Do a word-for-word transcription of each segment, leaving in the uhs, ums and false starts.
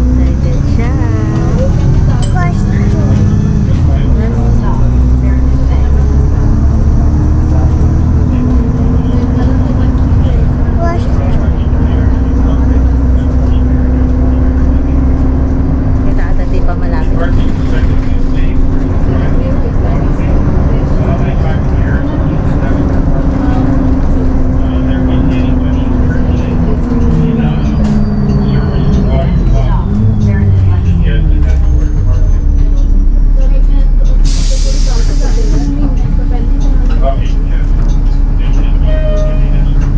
Excited siya. Kita ata di pa malapit.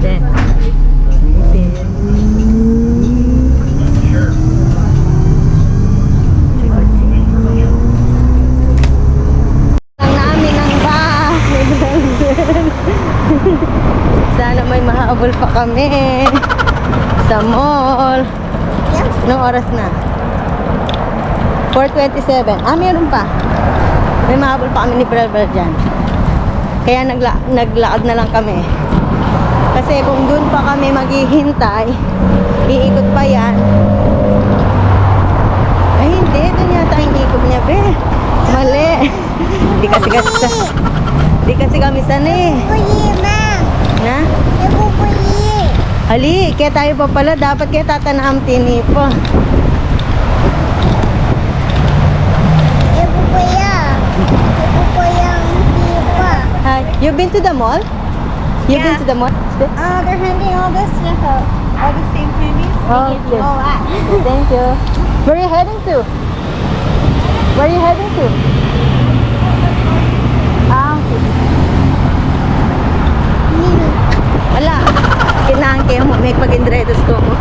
Ten. Ang namin ang bus. Sana may mahabol pa kami sa mall. Anong oras na? Four twenty-seven. Ah, meron pa. May mahabol pa kami ni Brother dyan. Kaya nagla-, naglakad na lang kami. Kasi kung dun pa kami maghihintay, iikot pa yan. Ay, hindi. Dun yata yung ikot niya, be. Mali. Di kasi, kasi, di kasi kami sanay. Kuyi, ma. Na? Ibu kuyi. Ali, kaya tayo pa pala. Dapat kaya tatanam tini pa. Ibu kuya. Ibu kuya ang tipa. Hi. You've been to the mall? You've been to the mall? Uh, they're handing all this stuff out. All the same candies. Oh, okay. All that. Thank you. Where are you heading to? Where are you heading to? Ah, okay. Ala, kailangan kayo mo, may pag-indredos ko mo.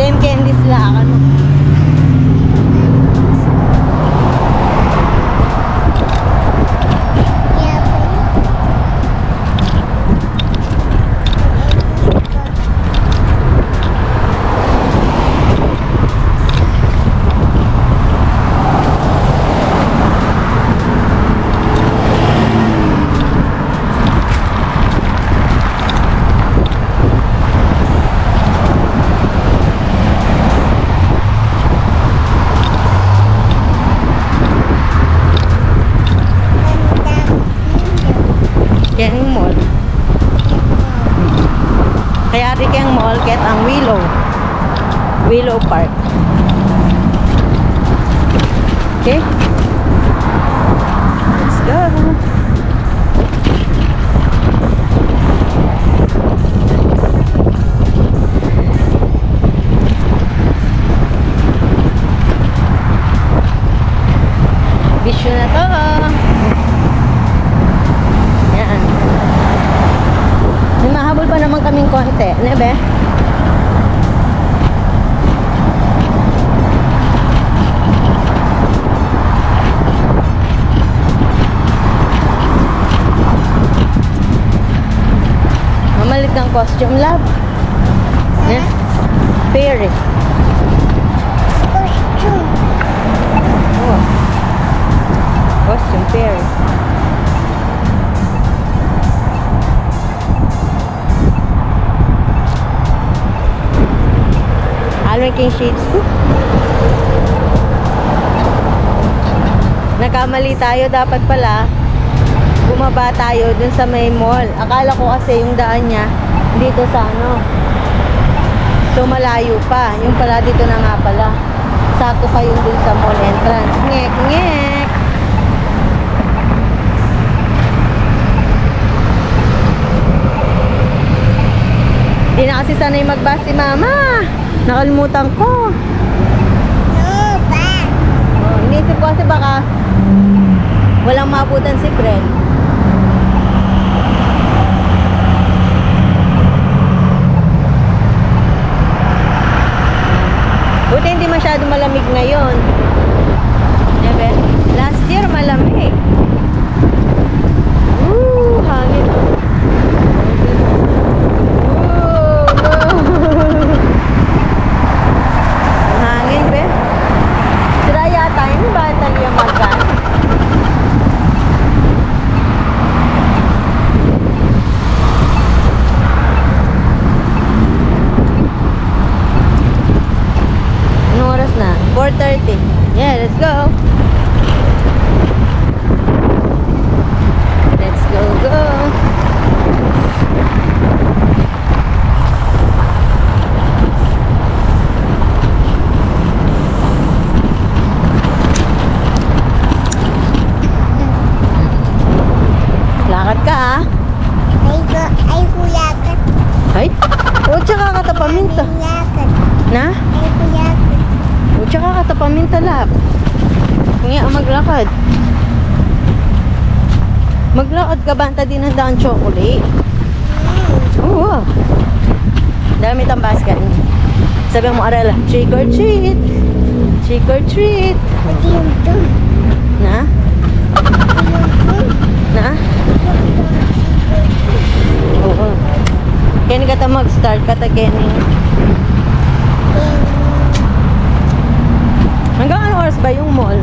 Same candies la, ano? Keng mall. Kaya di keng mall, ket ang Willow. Willow Park. Okay? Let's go. Bisyo na to. Yan. May mahabol pa naman kaming konti, ne, be? Mamalit ng costume, love. Ne? Peri. Costume. Oh. Costume, peri. Alwin king shades ko. Nagkamali tayo. Dapat pala, bumaba tayo dun sa may mall. Akala ko kasi yung daan niya dito sa ano. So, malayo pa. Yung pala, dito na nga pala. Sakto pa yun dun sa mall entrance. Ngek, ngek! Sana'y magbas si Mama. Nakalimutan ko. Oh, inisip ko kasi baka walang maabutan si Fred. Buti hindi masyado malamig ngayon. Diba? Last year, malamig. Woo! Hangin. Woo! Woo! Ang hangin, be. Sira yata yun. Bakit tayo yung magkan? Anong oras na? Four thirty. Yeah, let's go. Let's go, go. Lakad ka, ah. Ay, ku-, ay, kuya ka. Ay? O, tsaka ka tapaminta. Kuya ka. Na? Ay, kuya ka. O, tsaka ka tapaminta, lap. Kung yan, maglakad. Maglakad ka, banta dinan dang chocolate. Mm. Oo. Dami tang basket. Sabi mo, Arela, "Trick or treat. Trick or treat." Pati yung dun. Na? Pati yung dun. Na? Oo. Keni kata mag-start kata keni. Hanggang anong oras ba yung mall?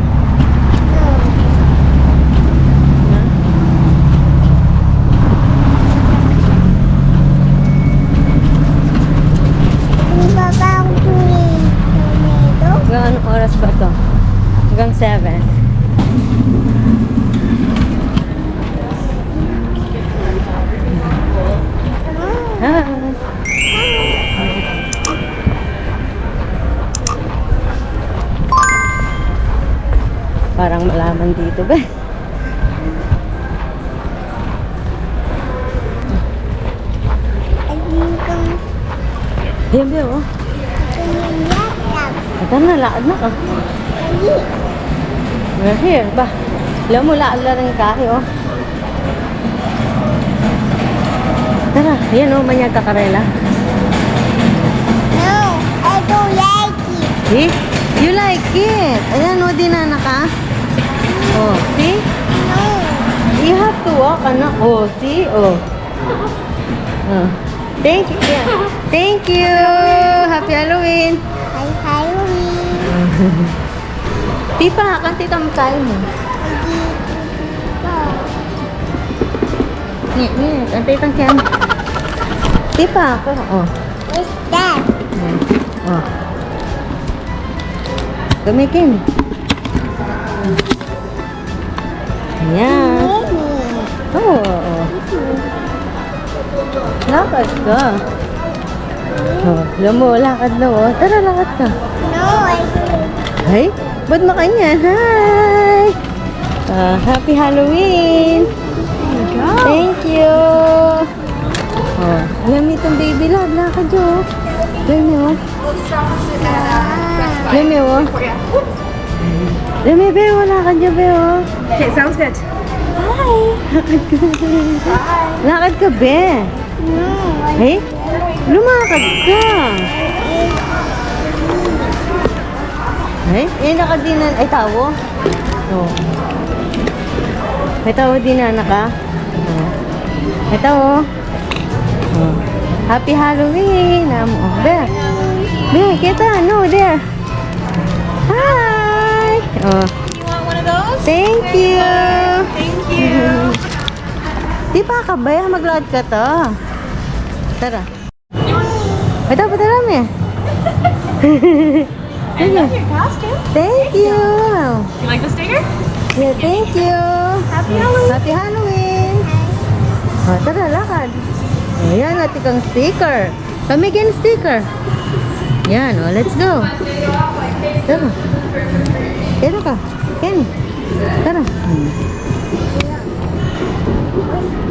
Hanggang anong oras ba to? Hanggang seven. Hi. Parang malaman dito, be. Yan, be, oh. Ito na, lakad na ka. We're here, ba? Alam mo, lakad na rin ka, eh, oh. Tara, yan o, manyag ka karela. No, I don't like it. See? You like it. Ayan o, dinana ka. O, see? No. You have to walk, anak. O, see? O. O. Thank you. Yeah. Thank you. Happy Halloween. Happy Halloween. Tipa, kan tita mo tayo mo. Hindi. Ngit, ngit. Ang titang tiyan. Tipa ako. O. What's that? O. Gamitin. Ayan. Ngit, ngit. O, o. Lakad ka. O, alam mo, lakad na, o. Tara, lakad ka. No, I don't. Ay, ba't makanyan? Hi! Ah, happy Halloween! Thank you! O, alam mo itong baby love, lakad yun, o. Alam mo, o. Alam mo, o. Alam mo, be, o, lakad yun, be, o. Okay, sounds good. Hi! Lakad ka, be. Lakad ka, be. No, I Hey? Lumakad ka. Ay, eh, nakadinan. Ay, tawo. O. May tawo dinana ka. O. May tawo. O. Happy Halloween. Amo. O, there. There, kita. No, there. Hi. O. You want one of those? Thank you. Thank you. Tipa ka, be? Maglakad ka to. Tara. Ito, patara mi. I love your costume. Thank you. You like the sticker? Yeah, thank you. Happy Halloween. Happy Halloween. O, tara, lakad. Ayan, atin kang sticker. Pamigyan sticker. Yan, o, let's go. Tara. Tara ka. Yan. Tara. Hmm.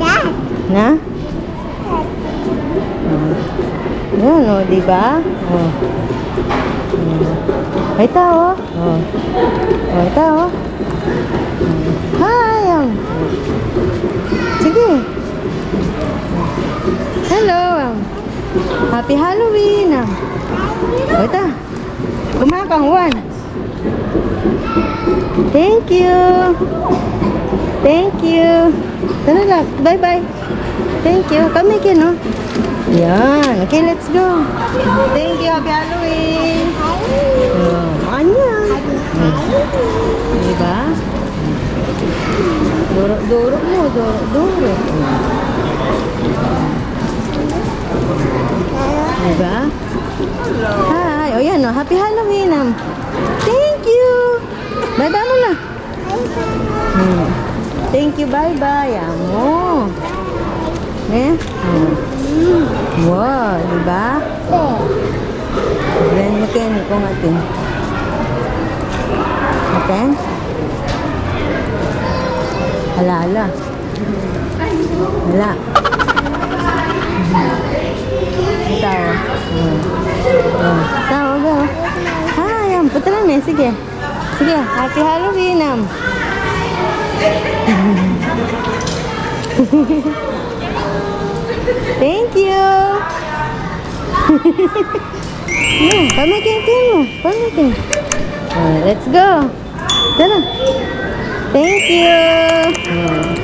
Dad. Na? O. O. Ano, di ba? O. Hmm. Ay, tao. O. O, tao. Hmm. Hi, am. Sige. Hello, am. Happy Halloween, am. O, ita. Kumakang, Juan. Thank you. Thank you. Tara na. Bye-bye. Thank you. Kami kin, no? Yan. Okay, let's go. Thank you. Happy Halloween. O, anya. Diba? Duro-duro mo. Duro-duro. Diba? Hi. O, yan, o. Happy Halloween, am. Thank you. Bye-bye mu na. Hmm. Thank you, bye-bye. Amo. Ne? Hmm. Wow, diba? Then, mechanic ko nga tin. Okay? Alala. Wala. Ang tao. Hmm. Hmm. Tao, go. Ah, yan. Punta lang, eh. Sige. Sige, happy Halloween, am. Thank you. Hmm, pamiting mo. Pamiting. Ah, let's go. Tara. Thank you. Hmm.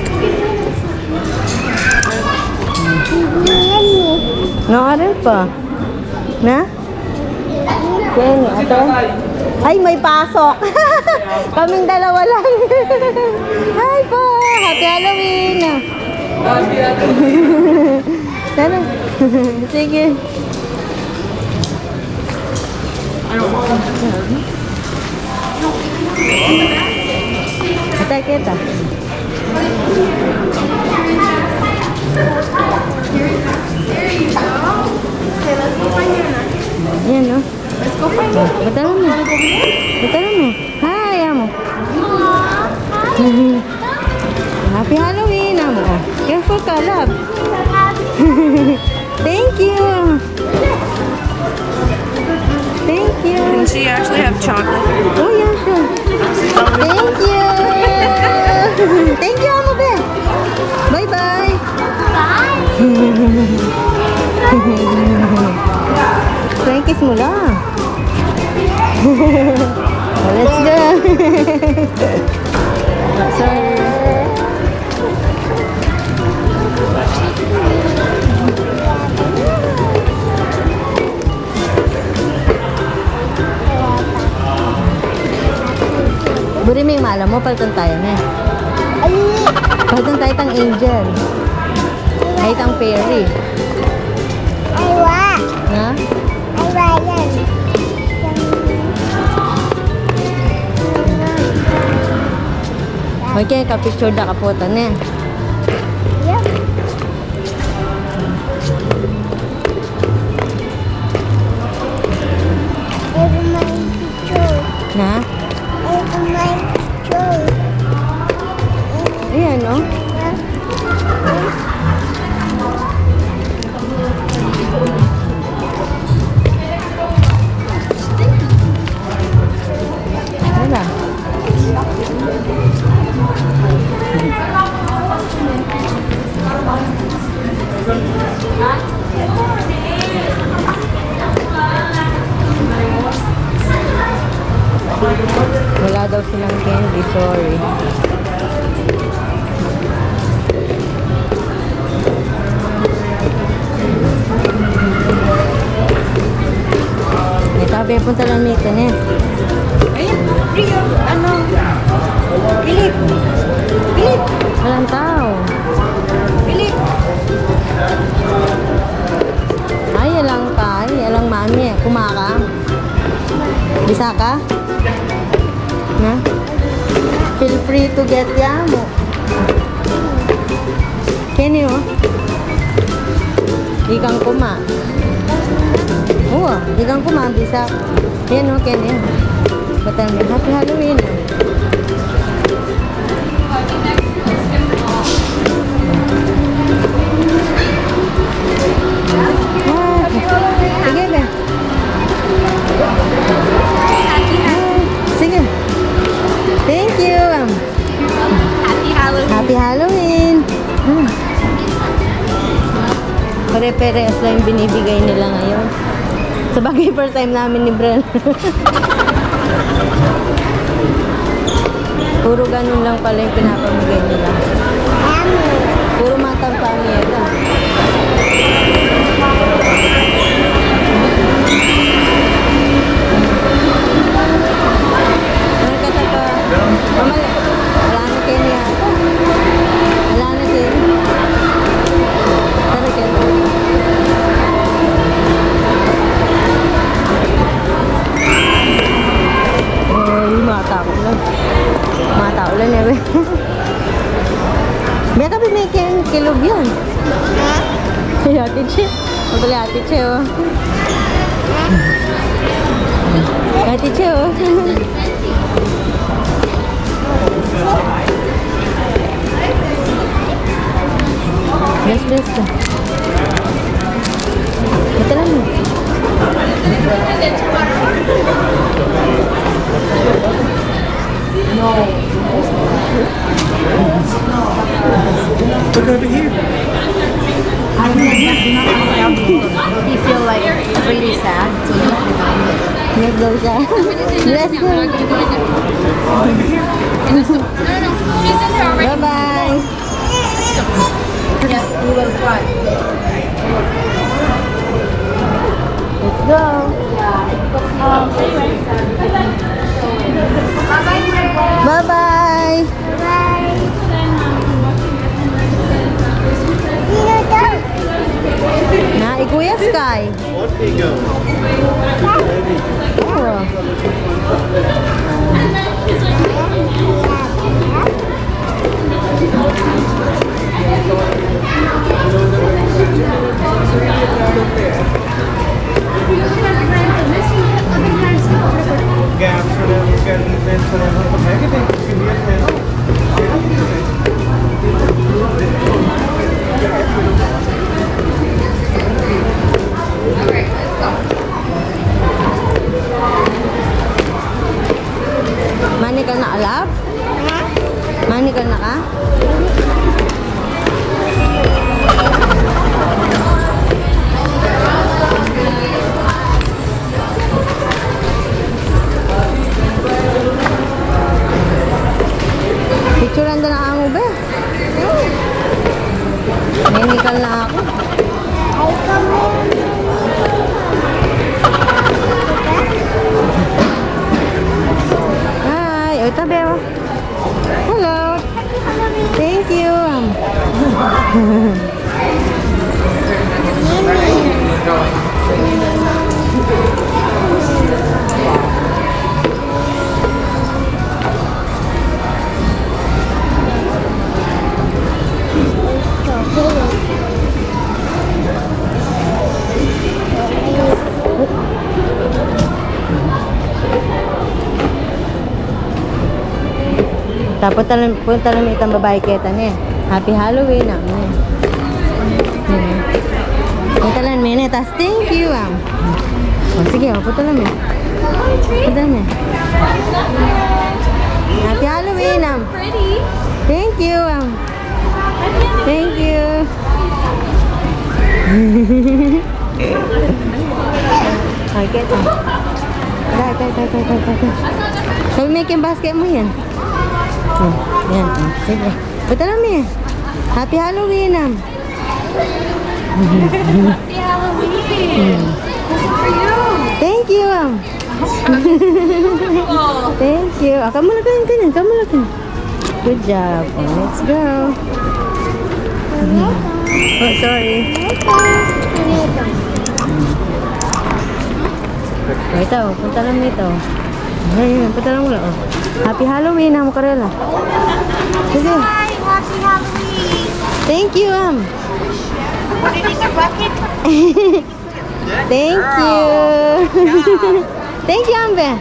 Naaral pa. Na? Yan, ito. Ay, may pasok. Kaming dalawa lang. Hi po! Happy Halloween! Tara. Sige. Kita, kita. Yan, no? Let's go find it. Ba't alam mo? Ba't alam mo? Hi, amo. Happy Halloween, amo. Oh, careful ka, love. Thank you. Thank you. Can she actually have chocolate? Oh, yeah, sure. Thank you. Thank you, amo, be. Bye-bye. Bye. Thank you, Smula. Let's go. Sorry. Buri mi, malam mo, paltan taya, ne? Ay! Paltan taya tang angel. Ay, tang fairy. Ay, wa. Ha? Ay, wa yan. Okay, ka-picture da ka po, tane. Yep. Ito may picture. Na? Ito may picture. Ayan, no? Wala. Wala daw silang candy, sorry. May tabi, punta lang nito, ne. Ayun, Rio, ano, Philip. Philip. Walang tao. Philip. Ay, alang tao, alang mami, eh. Kumaka. Bisa ka? Na? Feel free to get ya mo. Keni, o. Ikang kuma. Oo, ikang kuma, bisa. Yan, o, keni. Batal mi. Happy Halloween. Ah, Pare-parehas lang yung binibigay nila ngayon. Sabagay, first time namin ni Bren. Puro ganun lang pala yung pinapamigay nila. Puro matang pamiyeta. Ano ka sa pa? Mamal-, wala na kayo niya. Wala na din. Talaga. Ay, mata ko na. Mata ko na, eh. Beka, bimigyan kilog yun. Ha? Ay, Ate Che. Mabali, Ate Che, oh. Ate Che, oh. Yes, yes. Ito lang. Look over here. He feel like really sad. Yes, daw siya. Bless him. Bye-bye. Yes, he will cry. Let's go. Bye-bye. Bye. Na, i Kuya Sky. Oo. Mani ka na, love? Ha? Mani ka na ka? Picturean ta na kamo, be. Nainikal na ako. Hi. O, tabi, o. Hello. Thank you. Tapos talan, punta lang itang babae keta ne. Happy Halloween, ah. Punta lang, mene. Tas thank you, ah. O, sige, o, punta lang, me. Punta lang, me. Happy Halloween, ah. Pretty. Thank you, ah. Thank you. Okay, ito. Tay, tay, tay. Sabi mo yung basket mo yan. Hmm, yan, hmm, sige. Punta lang, me. Happy Halloween, am. Happy Halloween. This is for you. Thank you, am. Thank you. Ah, kamulakan ka na, kamulakan. Good job. Oh, let's go. Oh, sorry. O, ito, punta lang dito. Ay, punta lang wala, o. Happy Halloween, am, karela. Sige. Hi, happy Halloween. Thank you, am. Put it in the bucket. Thank you. Thank you, ambe.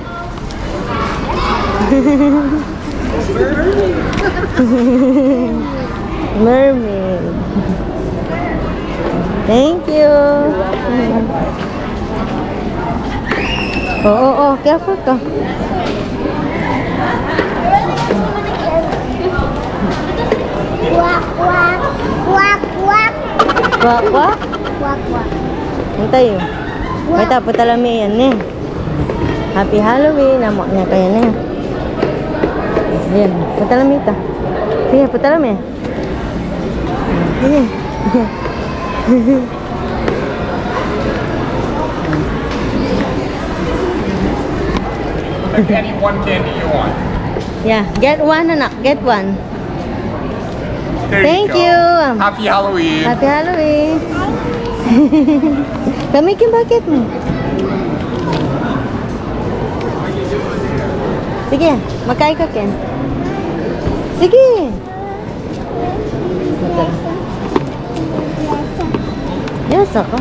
Mermaid. Thank you. O, o, o, careful ka. Quack, quack, quack, Kwak, kwak. Kwak, kwak. Antay, o. Kwak. Mayta, patalam ya yan, ne. Happy Halloween, amu ne kaya, ne. Yan, patalam ita. Sige, patalam ya. Sige. Pick any one candy you want. Yeah, get one, anak. Get one. There you go. Thank you. Happy Halloween. Happy Halloween. Kami king bucket mu. Sige, magkain ka, Ken. Sige. Yes, ako.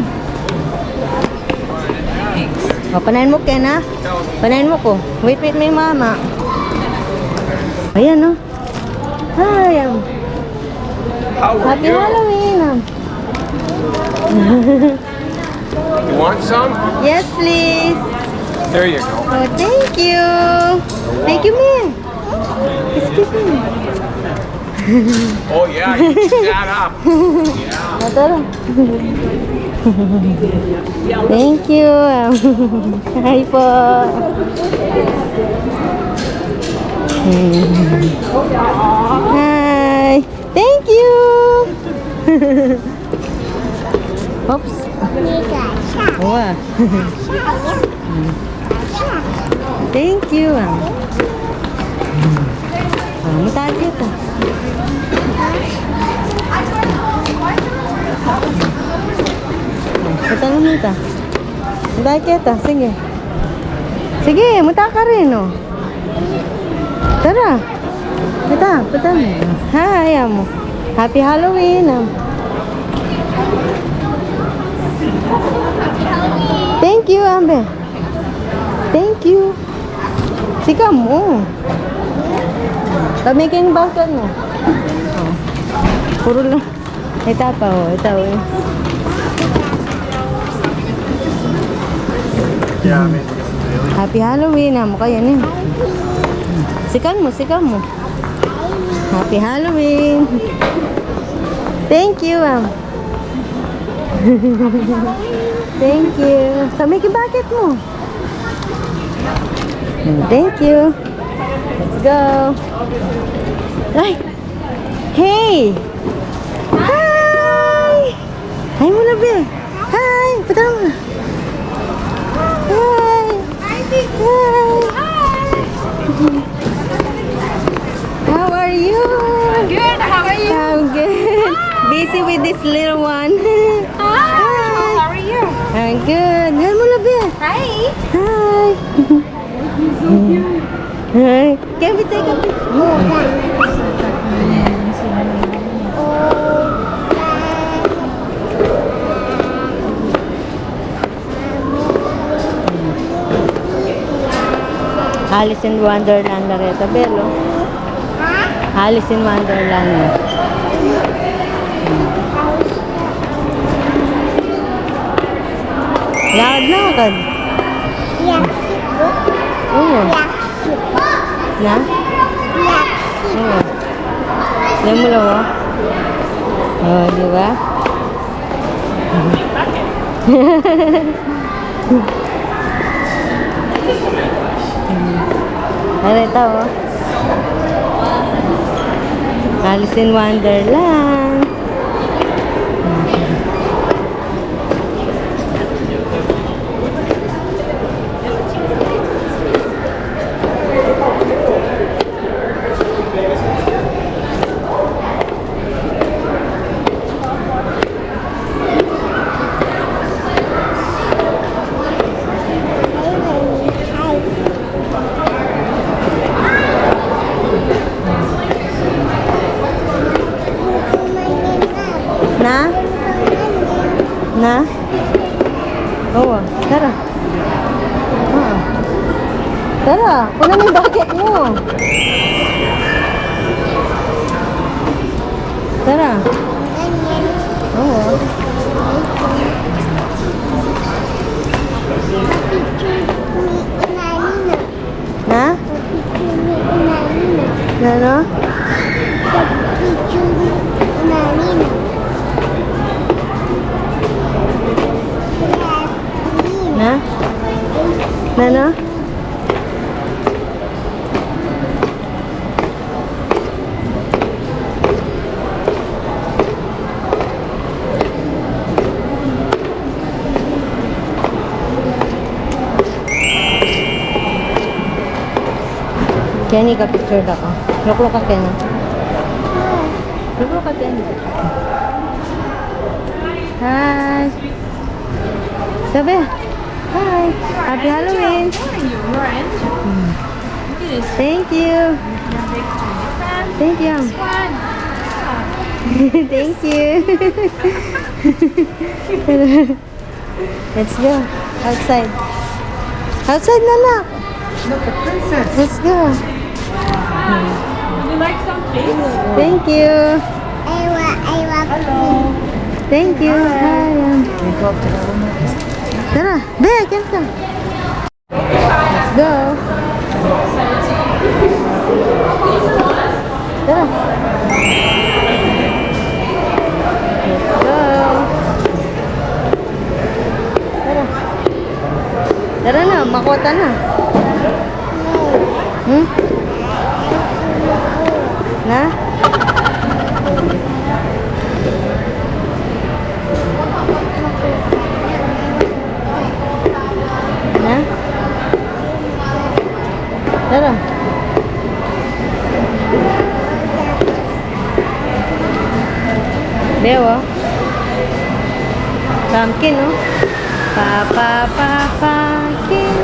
O, panayin mu, Ken, ha? Panayin mu ku. Wait, wait, mi mama. Ayan, o. Hi, um, How are you? Happy Halloween, um. You want some? Yes, please. There you go. Oh, thank you. Thank you, ma'am. Excuse me. Oh, yeah, you chew that up. Tara. Thank you. Hi po. Hi. Thank you. Oops. Wa. Thank you, ah. Ah, muta kita. Kita na muta. Muta kita, sige. Sige, muta ka rin, o. Tara. Kita, kita na. Hi, amu. Happy Halloween, amu. Thank you, ambe. Thank you. Sikan mu. Kami king basket mu. O. Puru lang. Ita pa, o. Ita, o. Happy Halloween, amu kaya ni. Sikan mu, sikan mu. Happy Halloween. Thank you, ah. Thank you. Kami king basket mu. Thank you. Let's go. Ay. Hey. Hi. Hi muna, be. Hi. Patawag. Hi. Hi. How are you? Good. How are you? I'm good. Hi. Busy with this little one. Hi. Hi. How are you? I'm good. Hi muna, be. Hi. Hi. Hi. Can we take a picture? Alice in Wonderland na reta, Belo. Alice in Wonderland na. Lakad, lakad. Yaksi ku. Oo. Yaksi. Na? Yaksi. Oo. Alam mo lang, oh. Oh, di ba? Ano ito, oh? Alice in Wonderland. Na? Na? Oo, tara. Ah. Tara, kunan mo yung bucket mo. Tara. Oo. Na? Nanu? Picture ni Inani na. Ano? Kenny, ka-picture da ka. Lukluk ka, Kenny. Lukluk ka, Kenny. Hi. Sabi, hi. Happy Halloween. Thank you. Thank you. Thank you. Let's go. Outside. Outside na, nak. Look, a princess. Let's go. Would you like some, please? Thank you. I wa-, I wa- Hello. Thank you. Hi. Hi, um. We go up to the woman. Tara, be, akyat ka. Let's go. Tara. Let's go. Tara. Tara na, makota na. Hmm? Na? Na? Tara. Be, o. Pumpkin, o. Pa, pa, pa, pumpkin.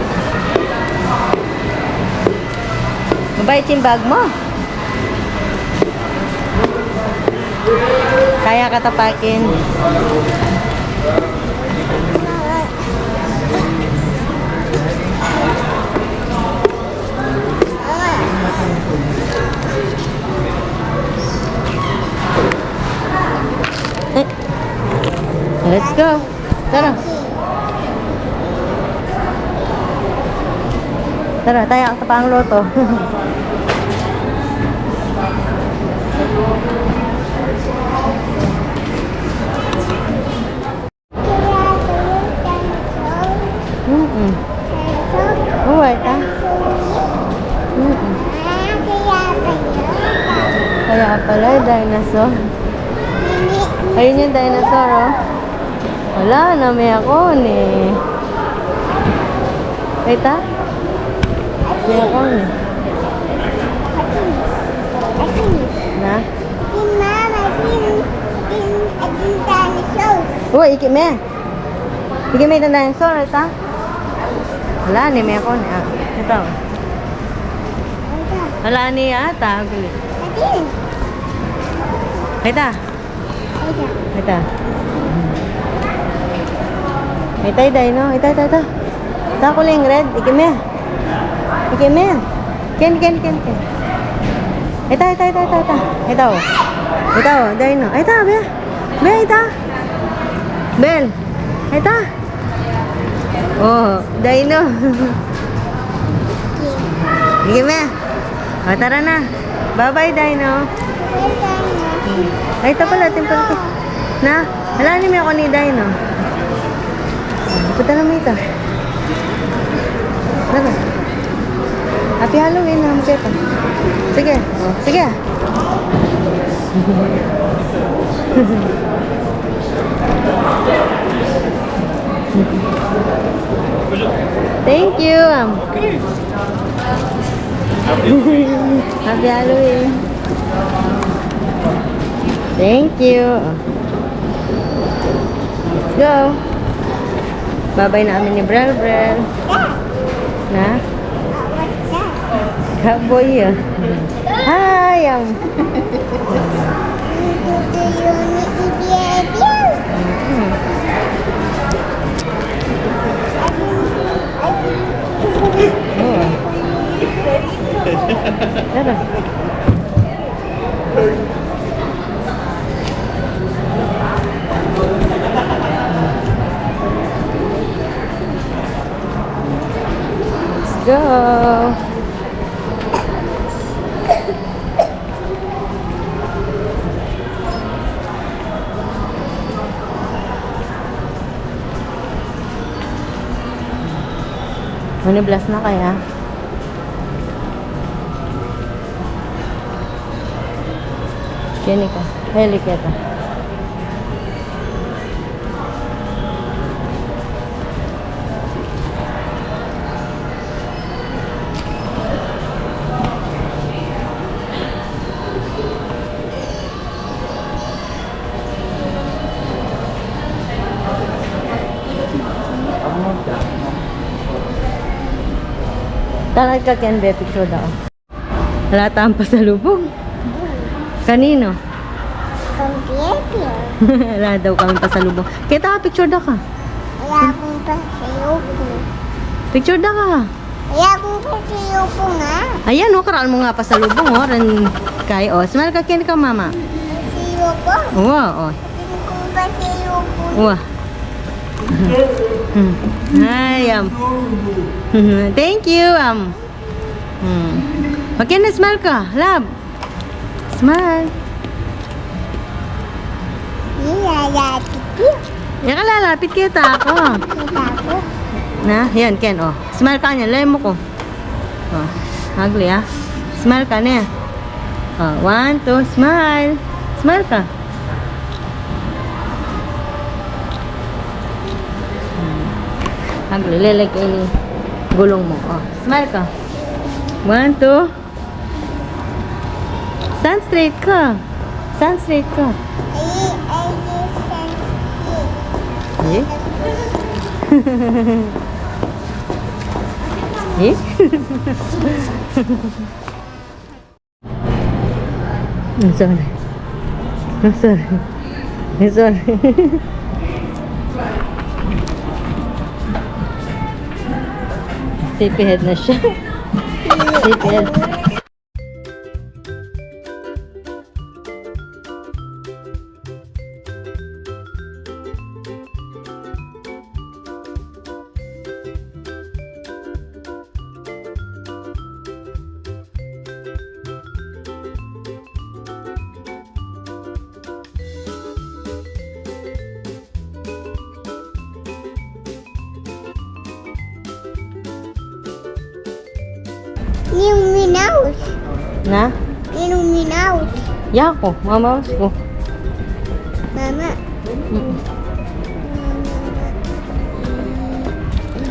Mabait ing bag mu. Kaya ka tapakin. Eh, let's go. Tara. Tara, taya ka sa pangluto. Mm-mm. Uy, ta? Mm-mm. Kaya pala, dinosaur. Ayun yung dinosaur, o. Wala na, mekoni. Kita? Mekoni. Na? Uy, iki me. Iki me itang dinosaur, ita. Wala ni, mekoni, a. Ita, o. Wala ni ata, gulit. Ita. Ita. Ita, ita, ita, no? Ita, ita, ita. Ita, kuling red. Iki me. Iki me. Ken, ken, ken, ken. Ita, ita, ita, ita, ita. Ita, o. Ita, o. Dino. Ita, o. Be. Be, ita. Bel. Ita. O, dino. Sige, me. O, tara na. Bye-bye, dino. Ay, ita pala, atin pala ito. Na? Wala ni, mekoni, dino. Punta na, Mita. Tara. Happy Halloween, ha, Mita. Sige. O, sige. Thank you. Um, happy Halloween. Thank you. Let's go. Babay na kami ni Brel Brel. Na? Cowboy, a. Hi, um. O. Tara. Let's go. Nani blas na kaya? Keni ka. Heli keta. Tara ka, Ken, be, picture daw. Wala tang pasalubong. Kanino? Kang Pietro. Wala daw kaming pasalubong. Kita, picture da ka. Wala akong pasalubong. Picture da ka. Wala akong pasalubong, ah. Ayan, o, karal mo nga pasalubong, o, ren kay, o. Smile ka, Ken, ka, mama. Pasalubong. Wa, o. Hindi ko pasalubong. Wa. Hmm. Ay, am. Thank you, am. Hmm. Okay na, smile ka, love. Smile. Lalapit ka. Ika, lalapit kita ako. Kita ako. Na, yan, Ken, o. Smile ka niya, lemo ko. O, ugly, ah. Smile ka niya. O, one, two, smile. Smile ka. Hmm. Ugly, lele, Ken, gulong mo. O, smile ka. One, two. Stand straight ka. Stand straight ka. Ay, ay, ay, stand straight. Eh? Eh? I'm sorry. I'm sorry. I'm sorry. Sleepyhead na siya. Sleepyhead. Ninong minaus. Na? Ninong minaus. Yaku, mamaus ku. Mama. Mm.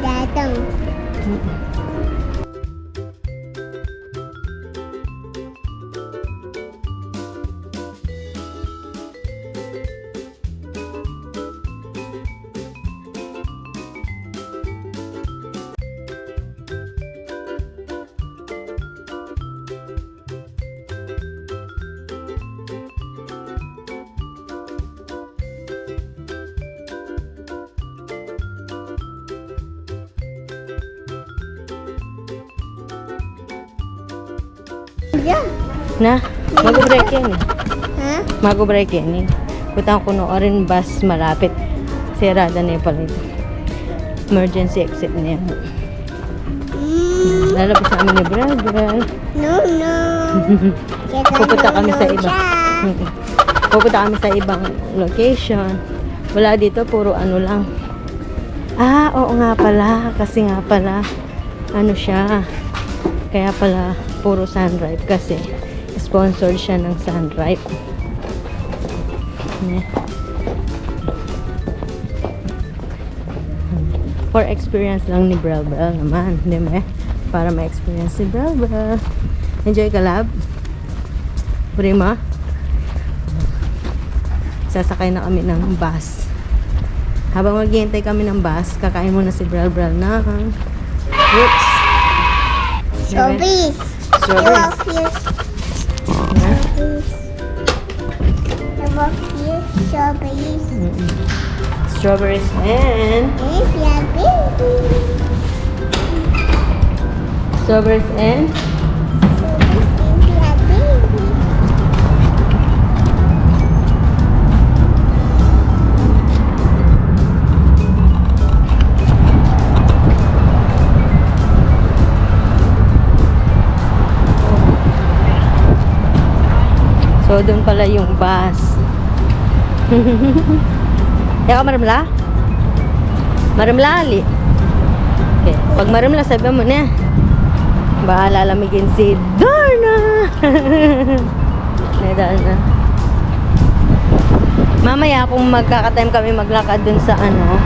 Datang. Mm. Na, mag-break yan eh. Ha? Mag-break yan eh. Kutang ku no, o rin bus malapit. Sirada na pala ito. Emergency exit na yan. Mm. Lalabas na kami ni Brother. No, no. Pupunta kami sa iba. Pupunta kami sa ibang location. Wala dito, puro ano lang. Ah, oo nga pala. Kasi nga pala, ano siya, kaya pala puro Sunripe kasi sponsored siya ng Sunripe. Ne? For experience lang ni Brel Brel naman, di ba? Para ma-experience ni Brel Brel. Enjoy ka, love? Prima? Sasakay na kami ng bus. Habang maghihintay kami ng bus, kakain muna si Brel Brel ng fruits. Strawberries. Strawberries. I love you. Strawberries. I love you. Strawberries. Mm-mm. Strawberries and Strawberries and So, dun pala yung bus. Ikaw, maramla? Maramla, ali. Okay. Pag marimla, sabi mu na. Baka lalamigin si Darna. Ne, Darna. Mamaya kung magkakatime kami maglakad dun sa ano,